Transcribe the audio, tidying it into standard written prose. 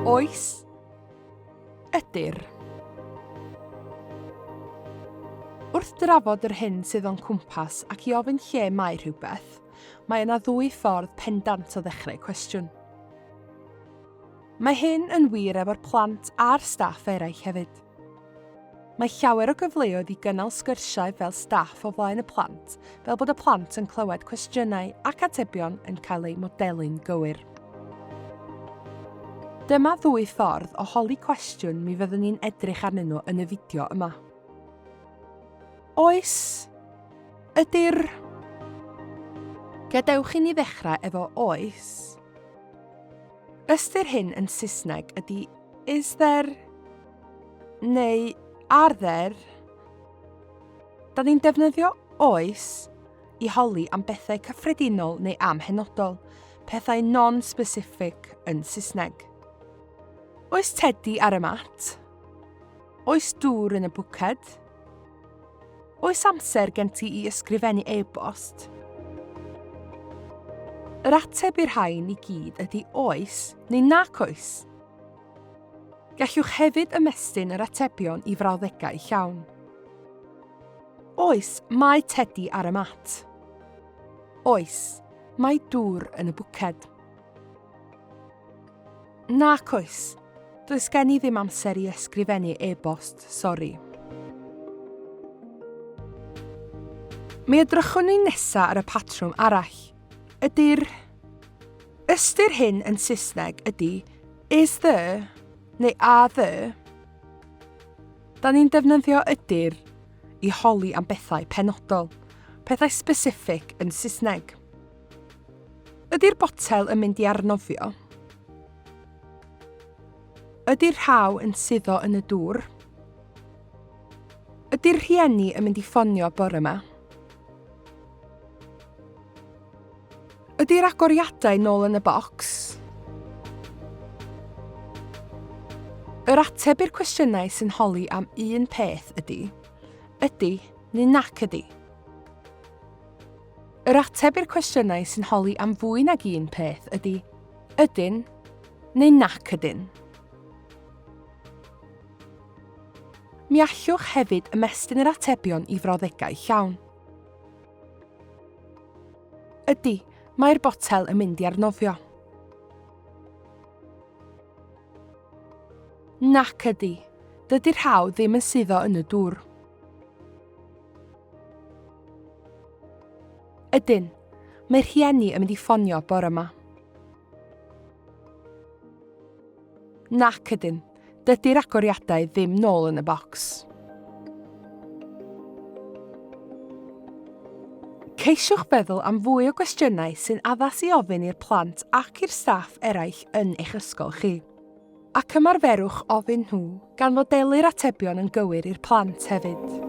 Oes. Ydy'r. Wrth drafod yr hyn sydd o'n cwmpas ac i ofyn lle mae rhywbeth, mae yna ddwy ffordd pendant o ddechrau cwestiwn. Mae hyn yn wir efo'r plant a'r staff eraill hefyd. Mae llawer o gyfleoedd i gynnal sgyrsiau fel staff o flaen y plant, fel bod y plant yn clywed cwestiynau ac atebion yn cael eu modelu'n gywir. Dyma ddwy ffordd o holi cwestiwn mi fyddwn ni'n edrych arnyn nhw yn y fideo yma. Oes. Ydy'r... Gadewch i ni ddechrau efo oes. Ystyr hyn yn Saesneg ydy is there neu are there. Da ni'n defnyddio oes i holi am bethau cyffredinol neu amhenodol, pethau non-specific yn Saesneg. Oes tedi ar y mat? Oes dŵr yn y bwced? Oes amser gen ti i ysgrifennu e-bost? Yr ateb i'r rhain i gyd ydy oes neu nac oes. Gallwch hefyd ymestyn yr atebion i frawddegau llawn. Oes, mae tedi ar y mat. Oes, mae dŵr yn y bwced. Nac oes, does gen i ddim amser i ysgrifennu e-bost, sori. Mi edrychwn ni nesa ar y patrwm arall. Ydy'r... Ystyr hyn yn Saesneg ydy is there neu are there. Da ni'n defnyddio ydy'r i holi am bethau penodol, pethau specific yn Saesneg. Ydy'r botel yn mynd i arnofio? Ydy'r rhaw yn suddo yn y dŵr? Ydy'r rhieni yn mynd i ffonio bore yma? Ydy'r agoriadau nôl yn y bocs? Yr ateb i'r cwestiynau sy'n holi am un peth ydy, ydy neu nac ydy. Yr ateb i'r cwestiynau sy'n holi am fwy nag un peth ydy, ydyn neu nac ydyn. Mi allwch hefyd ymestyn yr atebion i frawddegau llawn. Ydy, mae'r botel yn mynd i arnofio. Nac ydy, dydy'r rhaw ddim yn suddo yn y dŵr. Ydyn, mae rhieni yn mynd i ffonio bore yma. Nac ydyn, dydy'r agoriadau ddim nôl yn y bocs. Ceisiwch feddwl am fwy o gwestiynau sy'n addas i ofyn i'r plant ac i'r staff eraill yn eich ysgol chi. Ac ymarferwch ofyn nhw, gan fodelu'r atebion yn gywir i'r plant hefyd.